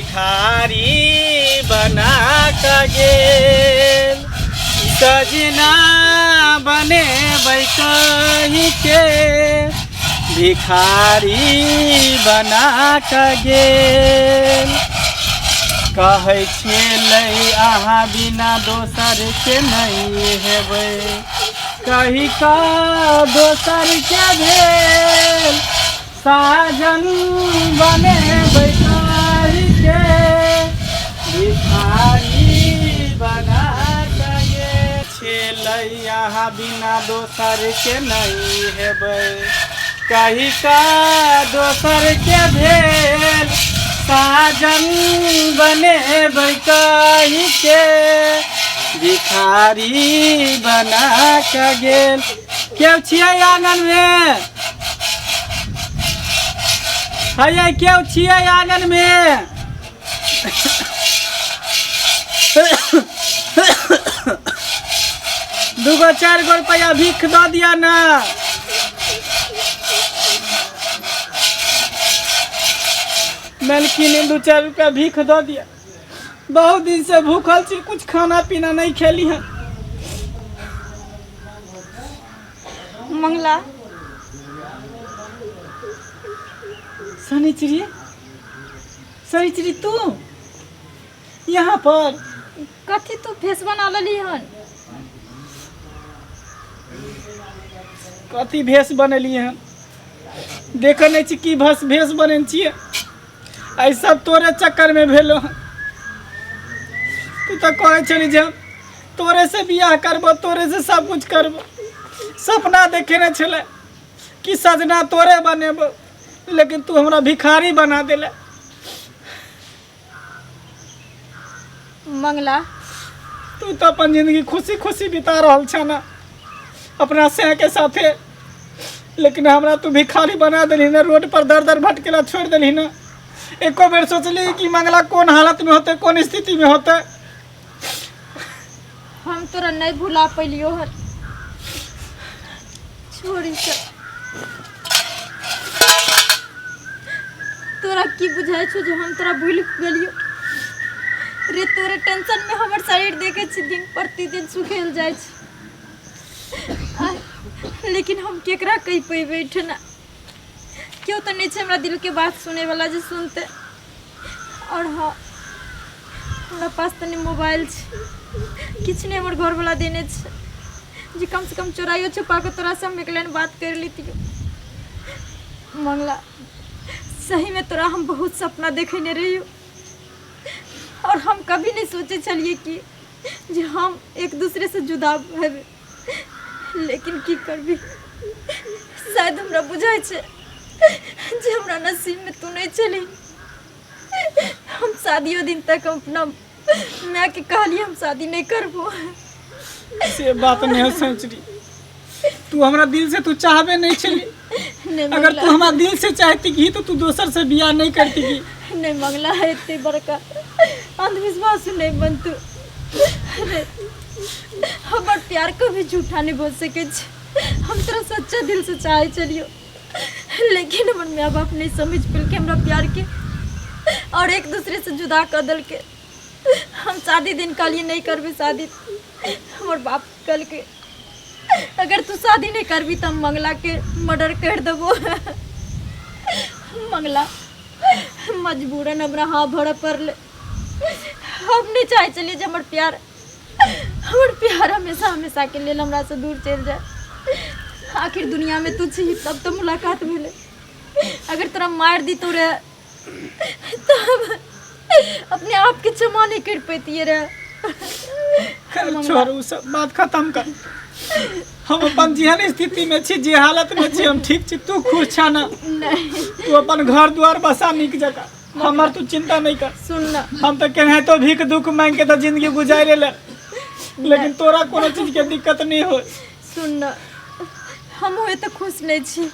भिखारी बना कऽ गेल। सजना बनेबै कहिके भिखारी बना कऽ गेल। कहै छलै अहाँ बिना दोसरके नहि हेबै, कहि कऽ दोसरके भेल। साजन बनेबै कहिके भिखारी बना कऽ गेल। छलै अहाँ बिना दोसरके नहि हेबै, कहि कऽ दोसरके भेल। साजन बनेबै कहिके भिखारी बना कऽ गेल। केओ छियै आङ्गनमे? हैया केओ छियै आङ्गनमे? दूगो चारि गो रुपैआ भीख दऽ दिअ ने। मेलखिन दू चारि रुपैआ भीख दऽ दिअ, बहुत दिन से भूखल छी, कुछ खाना पीना नहीं खेली हन। मंगला शनिचरी, शनिचरी तू यहाँ पर कथी तू फेस बना लेली हन? कथी भेष बनेलियै हन? देखै नहि छी की भस भेष बनेने छियै। एहि सब तोरे चक्करमे भेलो हन। तू तऽ कहै छली जे हम तोरे से बियाह करबो, तोरे से सब कुछ करबो, सपना देखेने छलै कि सजना तोरे बनेबो, लेकिन तू हमरा भिखारी बना देले। मंगला तू तऽ अपन जिंदगी खुशी खुशी बिता रहल छ ना अपना सह के साथे, लेकिन हमरा तू भिखारी बना देलही ना, रोड पर दर दर भटकेला छोड़ देलही ना। एको बेर सोचली कि मंगला कोन हालत में होते, कोन स्थिति में होते? हम तोरा नहीं भुला पैलियो हन, छोड़ी सब। तोरा की बुझाइ छौ जे हम तोरा भूलि गेलियो रे? तोरे टेंशन में हमर शरीर देखे छी दिन प्रतिदिन सुखेल जाइ छै, लेकिन हम केकरा कहि पेबै एहिठिना? केओ तऽ नहि छै हमरा दिलके बात सुनैवला जे सुनतै। आओर हँ, हमरा पास तनि मोबाइल छै, किछु नहि हमर घरवला देने छै, जे कमसँ कम चोराइयो छुपा कऽ तोरासँ हम एक लाइन बात करि लेतियौ। मंगला, सहीमे तोरा हम बहुत सपना देखेने रहियौ, आओर हम कभी नहि सोचै छलियै कि जे हम एक दूसरेसँ जुदा हेबै, लेकिन की करबी, शायद हमरा बुझाइ छै जे हमरा नसीबमे तू नहि छली। हम शादियो दिन तक अपना मायके कहलियै हम शादी नहि करबो। से बात नहीं है सोचरी, तू हमरा दिल से तू चाहबे नहीं छली। नहि अगर मंगला, तू हमरा दिल से चाहती की तो तू दोसर से बियाह नहीं करती की। नहि मंगला, एते बड़का अंधविश्वास नहि बनतू रे। हमर प्यार कभी झूठा नहीं भऽ सकै छै। हम तोरा सच्चा दिल से चाहे छलियो, लेकिन हमर माय बाप नहीं समझ पेलकै हमरा प्यार के और एक दूसरे से जुदा कऽ देलकै। हम शादी दिन कहलियै नहीं करबै शादी, हमर बाप कहलकै अगर तू शादी नहीं करबी तऽ हम मंगला के मर्डर कर देबो। मंगला, मजबूरन हमरा हाँ भरऽ पड़लै। हम नहीं चाहै छलियै जे हमर प्यार हमेशा हमेशा के लेल हमरा से दूर चलि जाए। आखिर दुनिया में तू छी तब तो मुलाकात भेलै। अगर तोरा मारि दितौ रे तऽ हम अपने आप के क्षमा नहीं कर पैतियै रे। खैर छोड़, उ सब बात खत्म कर। हम अपन जेहन स्थिति में छी, जे हालत में छी, हम ठीक छी। तू खुश छा ना? नहीं। तू अपन घर द्वार बसा नीक जकाँ, हमर तू चिंता नहीं कर। सुन ना। हम तो केनाहितो भीख दुख मांग के तो जिंदगी गुजारे ले, लेकिन तोरा कोनो चीज के दिक्कत नहीं हो। सुन ना, हम तऽ खुश नहीं छी,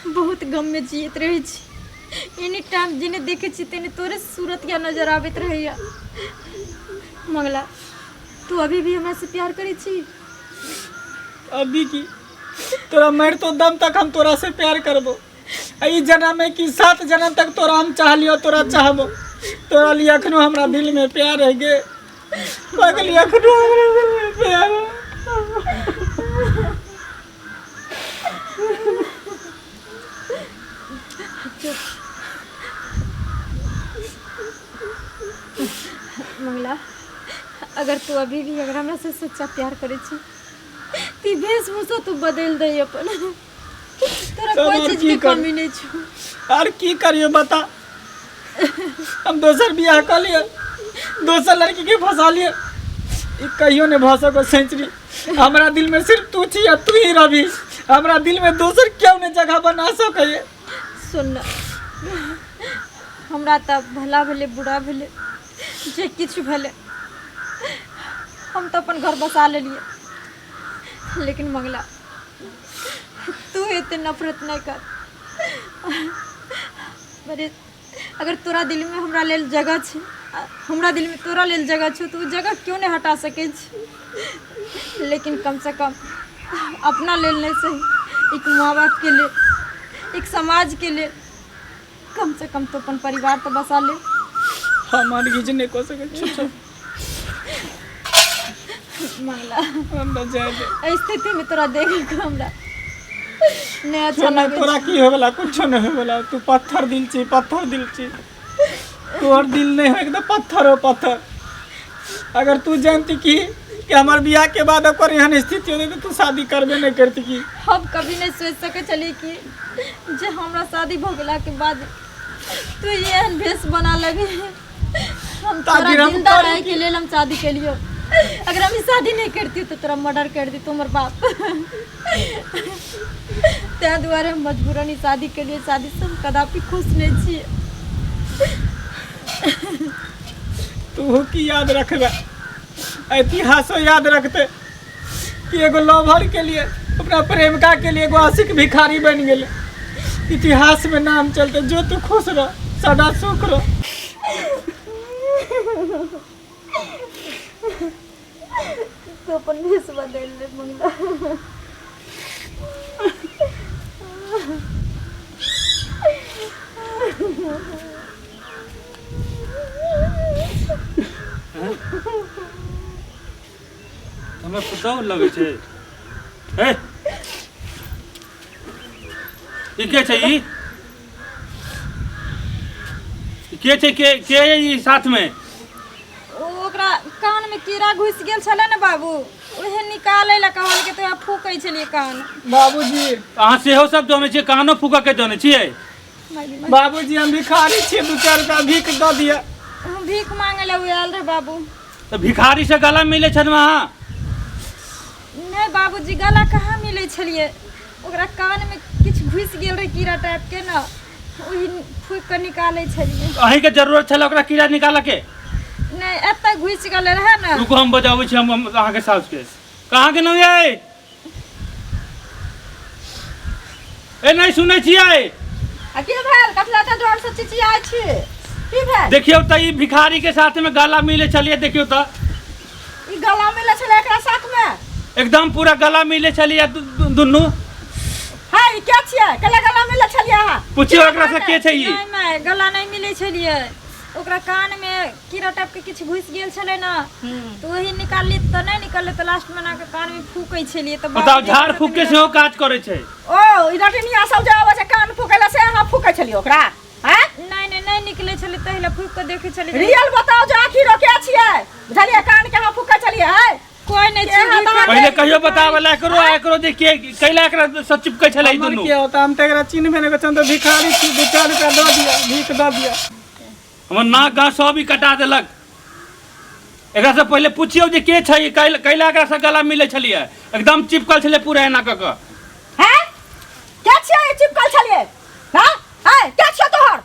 बहुत गम में जियत रहै छी। एनी टाइम जेने देखै छी तेने तोरे सूरत या नजर आबैत रहैया। मंगला, तू अभी भी हमरा से प्यार करै छी? अभी की, तोरा मर तो दम तक हम तोरा से प्यार करबो। आ ई जन्म में कि 7 जन्म तक तोरा हम चाहलियो, तोरा चाहबो। तोरा लिए अखनो हमरा दिल में प्यार है गे पगली, अखनो हमरा दिल में प्यार है। मंगला, अगर तू अभी भी अगर हमरा से सच्चा प्यार करे छी त ई वेशभूषा तू बदल दे अपन। तोरा तब कोई और चीज की के कर- कमी नहीं छौ। और की करियो बता, हम दोसर बियाह कऽ लिअ, दोसर लड़की के फंसा लिअ, ई कहियो नहि भऽ सको सेंचुरी। हमरा दिल में सिर्फ तू छी आ तू ही रहबी। हमरा दिल में दोसर क्यों नहि जगह बना सकैए। सुन न, हमरा तऽ भला भेलै बुरा भेलै जे किछु भेलै, हम तऽ अपन घर बसा लेलियै, लेकिन मंगला तू एते नफरत नहि कर। अरे अगर तोरा दिलमे हमरा लेल जगह छै, आ हमरा दिलमे तोरा लेल जगह छौ, तऽ ओ जगह क्यों नहि हटा सकै छी? लेकिन कमसँ कम अपना लेल नहि सही, एक माँ बापके लेल, एक समाजके लेल, कमसँ कम तो अपन परिवार तऽ बसा ले। हम आर किछु नहि कऽ सकै छी मंगला। हम तऽ जाय दे। एहि स्थितिमे तोरा देख कऽ हमरा नहि अच्छा छोना लगै तोरा छै। की होय वाला, कुछो नहीं होय वाला। तू पत्थर दिल छी, पत्थर दिल छी। तोहर दिल नहीं होय तो पत्थर हो पत्थर। अगर तू जानती की कि हमार बियाह के बाद ओकर एहन स्थिति होते तो तू शादी करबे नहीं करती की? हम कभी नहीं सोच सकै छलियै कि जे हमरा शादी भऽ गेलाके बाद तू एहन भेष बना लेबही। हम तोरा ताकि हम जिंदा करू रहै के लेल हम शादी केलियो। अगर हम ई शादी नहीं करती तो तोरा मर्डर कर दी हमर बाप। ताहि दुआरे हम मजबूरन ई शादी केलियै। शादी से हम कदापि खुश नहीं छियै। तू की याद रखबे, इतिहासो याद रखते कि एगो लवर के लिए, अपना प्रेमिका के लिए एगो आशिक भिखारी बन गेले। इतिहास में नाम चलते। जो तू खुश रह, सदा सुख रह। तू अपन भेष बदलि ले मंगला। हमरा पुतहु लगै छै। हे, ई के छै? ई ई के छै? के के है ई साथमे? ओ ओकरा कानमे कीड़ा घुसि गेल छलै ने बाबू, उहे निकालै लए कहलकै तऽ वएह फूकै छलियै कान। बाबूजी, अहाँ सेहो सब जनै छियै? कानो फूकऽ के जनै छियै? बाबूजी, हम भिखारी छियै, दू चारि रुपया भीख दऽ दिअ। हम भीख मांगे लए आयल रहै बाबू। तऽ भिखारी से गला मिलै छलहुँ अहाँ? नहि बाबूजी, गला कहाँ मिलै छलियै। ओकरा कानमे किछु घुसि गेल रहै कीड़ा टाइपके ने, ओही फूकि कऽ निकालै छलियै। अहीँके जरूरत छलै ओकरा कीड़ा निकालऽ के? नहि, एतऽ घुसि गेल रहै ने। रुकू, हम बजाबै छी हम अहाँके साउसके। कहाँ गेलहुँ यै? ए, नहि सुनै छियै? आ की भेल? कथला तऽ डर से चिचियाइ छी? की भेल? देखियौ तऽ ई भिखारी के साथ में गला मिले छलियै। देखियौ तऽ। ई गला मिले छलै एकरा साथ में? एकदम पूरा गला मिले छलियै दुनू। है, ई के छियै? केला गला मिले छलियै अहाँ? पुछियौ एकरा से, के छै ई? नहि माय, गला नहि मिलै छलियै। ओकरा कानमे कीड़ा टाइपके किछु घुसि गेल छलै ने, तऽ वही निकालली तऽ नहि निकललै, तऽ लास्टमे एना कऽ कानमे फूकै छलियै तऽ बताउ, बाबूजी झाड़ फूक के सेहो काज करै छै। ओ ई रटनिया सब जे आबै छै कान फूकै लए, से अहाँ फूकै छलियै ओकरा? हैं? नहि नहि, नहि निकलै छलै, ताहि लए फूकि कऽ देखै छलियै। रियल बताउ जे आखिर ओ के छियै, बुझलियै? कान के अहाँ फूकै छलियै है? कोइ नहि छै भिखारी। पहिले कहियो बतावे ला एकरो आ एकरो जे के कैला एकरा से चिपकै छलै ई हमर दुनू। की होता, हम तऽ एकरा चिन्हबे नहि करै छी। हम तऽ भिखारी छी, दू चारि रुपया दऽ दिअ, भीख दऽ दिअ। हमर नाक गाँव सब ई कटा देलक। एकरा से पहिले पुछियौ जे के छै, कैला एकरा से गला मिलै छलियै? एकदम चिपकल छलै पूरा एना कऽ कऽ। हैं, के छियै चिपकल छलियै? हैं हैं, के छियै तोहर?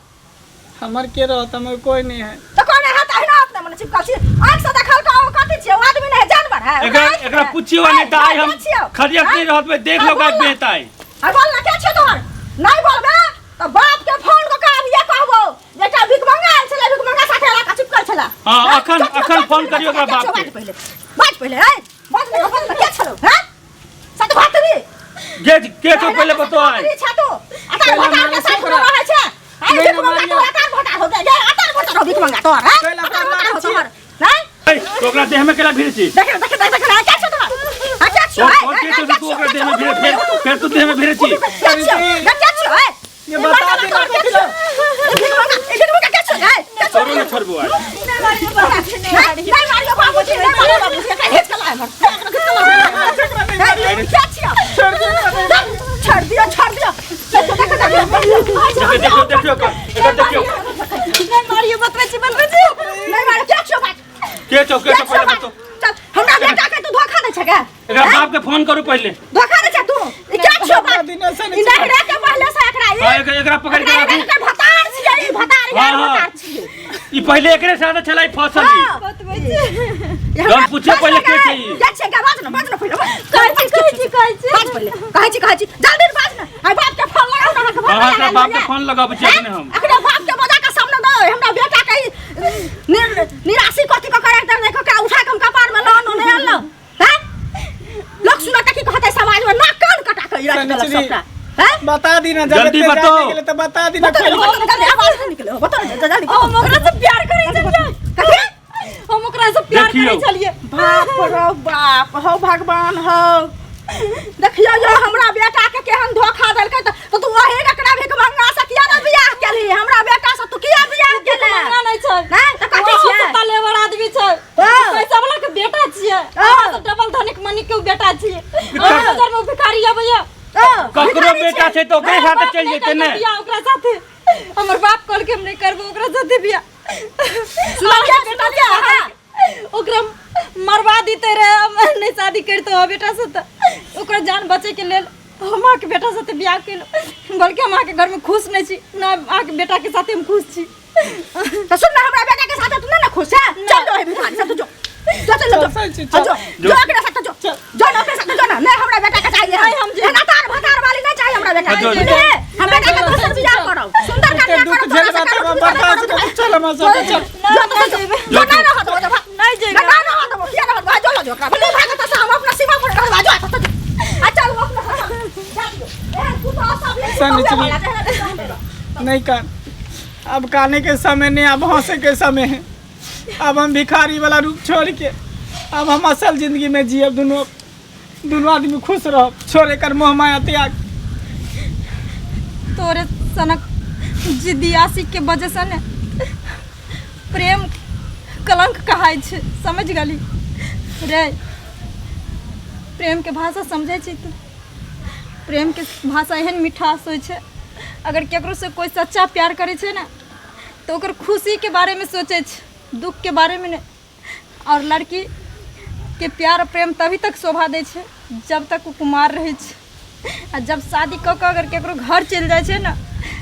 हमर के रहत, हमर कोई नहीं है। तो कोन है त अहिना अपने मने चिपकल छी? आँख से देखल का ओ कथी छियै? ओ आदमी नहीं है, जानवर है। एकरा एकरा पुछियौ, नहीं तऽ आइ हम खरियत नहीं रहत बे, देख लो का बेत आइ। आ बोल ना, के छियै तोहर? नहीं बोलबे त बाप के फोन क के आबिये कहबो जे एकटा भिखमंगा आयल छलै, भिखमंगा साथे लगा चिपकल छलै। हाँ, अखन अखन फोन करियौ ओकरा बाप के। बाज पहिले, बाज पहिले। ए बाज ना, बोल ना, के छलो? हैं सतभातरी के के छौ पहिले बताओ आइ। छै तू अतार भतार के साथ रहै छै? नहीं, भिखमंगा मारिया। तू अतार भतार हो गया, अतार भतार हो भिखमंगा। मंगा तोहर हां कैला ओकरा मारै छियै? नहीं ए, तो ओकरा देह में केला भिड़ै छी देख देख देख देख क्या छौ तोहर हां क्या छौ तोर तोर के छौ तू ओकरा देह में भिड़े फेर फेर तू देह में भिड़ै छी क्या छौ क्या छौ ए ये बता दे ना कथी ला? भीख मंगा ए भीख मंगा क्या छौ ए क्या छौ तोरो नहि छोड़बो आइ नहीं मारियो बाबूजी नहीं मारियो बाबूजी एकरा घीच के लाए घर एकरा घीच के लाए क्या छियो छोड़ दे ओकरा नहीं मारियो। छोड़ दियो छोड़ दियो देखो देखो देखो देखियौ देखियौ एकर एकर देखियौ नहि मारियो बतबै छी बतबै छी नहीं मारियो क्या छियो बात के छौ के क्या छौ छियो पहिले बात बतो चल हमरा बेटा के तू धोखा दे छके एकरा बाप के फोन करू पहिले धोखा दे छे तू ई क्या छियो बात दिन ऐसा ई नहीं रे के पहले से एकरा ई हाँ, एकरा पकड़ के राखू एकरा भतार छियै ई भतार हाँ, यार हाँ। भतार छियै ई पहिले एकरे साथ छलै फसल ई हाँ। बतबै छी जहन पूछियो पहिले के छै ई? क्या छियै के बाज ना बाज ना पहिले कहै छी कहै छी कहै छी बाज पहिले कहै छी कहै छी जल्दी बाज ना आई बाप के फोन लगाउ ना अहाँके हाँ फोन एकरा बाप के फोन लगाबै छी अखने हम अखने बाप के बजा के सामने दो हमरा बेटा के ई निराशी कथी के करे दे देखो के उठा के हम कपार में लोन नहीं आनलो हैं लोग सुनत की कहते समाज में नाक कान कटा के ई राखि देलक सनिचरी। सबटा हैं बता दी ना जब जल्दी एते बताओ। जाने गेलै तऽ बता दी ना बतो खोलि बतो जल्दी आवाज नहीं निकले बतो जल्दी हम ओकरा से प्यार करै छलियै कथी हम ओकरा से प्यार देखियौ। करै छलियै बाप रो बाप हो भगवान हो देखियो जो हमरा बेटा के केहन धोखा देलकै त त तू ओहे एकरा भीख मंगा से किया ने बियाह केलही हमरा बेटा से तू किया बियाह केले मंगा नहि छै नहि त कथी ओ छियै सस्ता लेबर आदमी छै हाँ। पैसा वाला के बेटा छियै हाँ। अहाँ तऽ डबल धनिक मनिक के बेटा छियै अहाँ नजर में भिखारी अबैया हाँ, ककरो भिखारी बेटा छै तऽ ओकरे हमर साथे बाप चलि नहि जेतै ने करतै बियाह ओकरा साथे हमर बाप कहलकै हम नहि करबो ओकरा साथे बियाह सुनलियै सुनलियै अहाँ ओकरा मरवा दिते रहे हम नहि शादी करितहुँ बेटा से तऽ ओकरा जान बचैके लेल हम अहाँके बेटा साथे बियाह केलहुँ बल्कि हम अहाँके घरमे खुश नहि छी ना अहाँके बेटाके साथे हम खुश छी त सुन ना हमरा बेटा के साथ तू ना खुश है चल जो है भिखारी साथ जो जो चल जो चल, चल, हाँ, जो जो। जो एकरा साथ जो जो ना ओकरा साथ जो ना नहीं हमरा बेटा के चाहिए नहीं, हम जे- ना तार भतार वाली नहीं चाहिए हमरा बेटा हाँ, जो, के जो। नहीं, हम बेटा के दोसर बियाह करौ सुंदर एते कन्या दुख करौ झेलबा तब हम बर्दाश्त करू चल हमरा साथे चल जो तो जो जो नहीं रहत हो जो नहि जेबै ना ना रहत हो किया रहत भाई जो लो जो ओकरा भले भागत से हम अपना सीमा पर रहबा जो तो जो आ चल हम अपना जा दियो एहन कुत्ता सब ले सनिचरी। नहीं कर अब काने के समय नहीं अब हंसे के समय है अब हम भिखारी वाला रूप छोड़ के अब हम असल जिंदगी में जियब दुनू दुनू आदमी खुश रहब छोड़ एकर मोह माया त्याग तोरे सनक जिद्दी आशिक के वजह से ने प्रेम कलंक कहाइ छै समझ गेली रे प्रेम के भाषा समझै छी तू प्रेम के भाषा एहन मिठास होइ छै अगर केकरो से कोइ सच्चा प्यार करै छै ने तऽ ओकर खुशीके बारेमे सोचै छै दुखके बारेमे नहि आओर लड़कीके प्यार प्रेम तभी तक शोभा दै छै जब तक ओ कुमार रहै छै आ जब शादी कऽ कऽ अगर केकरो घर चलि जाइ छै ने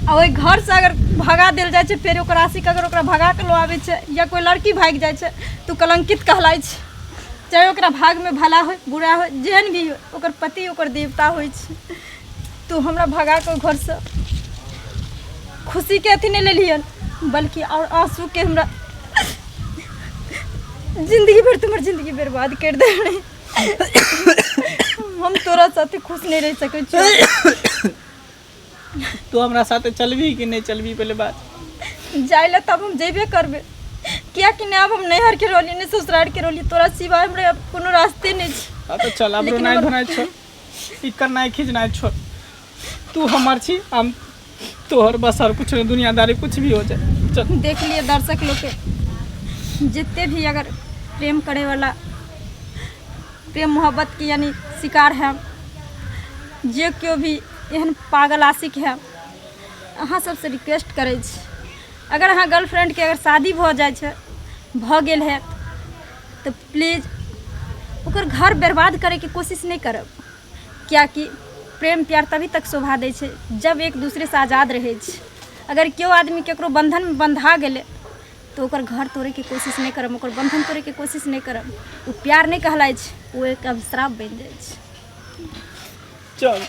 आ ओहि घरसँ अगर भगा देल जाइ छै फेर ओकर आशिक अगर ओकरा भगा कऽ लऽ आबै छै या कोइ लड़की भागि जाइ छै तऽ ओ कलङ्कित कहलाइ छै चाहे ओकरा भागमे भला होइ बुरा होइ जेहन भी होइ ओकर पति ओकर देवता होइ छै तू हमरा भगा कऽ घरसँ खुशीके अथी नहि लेलियन बल्कि आओर आँसूके हमरा जिंदगी भरि तुमर जिंदगी बर्बाद कर देने हम तोरा साथे खुश नहीं रह सकै छी तू हमरा साथे चलबी कि नहीं चलबी पहले बात जाय ला तब हम जेबे करबे कियाकि नहि आब हम नैहर के रहली नहि ससुरार के रहली तोरा सिवाय हमरा आब कोनो रास्ते नहि छै हाँ तो चल अब लेकिन रोनाइ हमर- धोनाइ छोड़ ई करनाइ खींचनाइ छोड़ तू हमर छी हम तोहर बस और कुछ नहीं दुनियादारी कुछ भी हो जाए चल देख लिए दर्शक लोग के जितने भी अगर प्रेम करे वाला प्रेम मोहब्बत के यानी शिकार है जे केओ भी एहन पागल आशिक है अहाँ सबसँ रिक्वेस्ट करै छी अगर अहाँ गर्लफ्रेंडके अगर शादी भऽ जाइ छै भऽ गेल हैत तऽ प्लीज ओकर घर बर्बाद करैके कोशिश नहि करब किएकि प्रेम प्यार तभी तक शोभा दै छै जब एक दूसरेसँ आजाद रहै छै अगर केओ आदमी ककरो बन्धनमे बन्धा गेलै तऽ ओकर घर तोड़ैके कोशिश नहि करब ओकर बन्धन तोड़ैके कोशिश नहि करब ओ प्यार नहि कहलाइ छै ओ एक अभिश्राप बनि जाइ छै चल।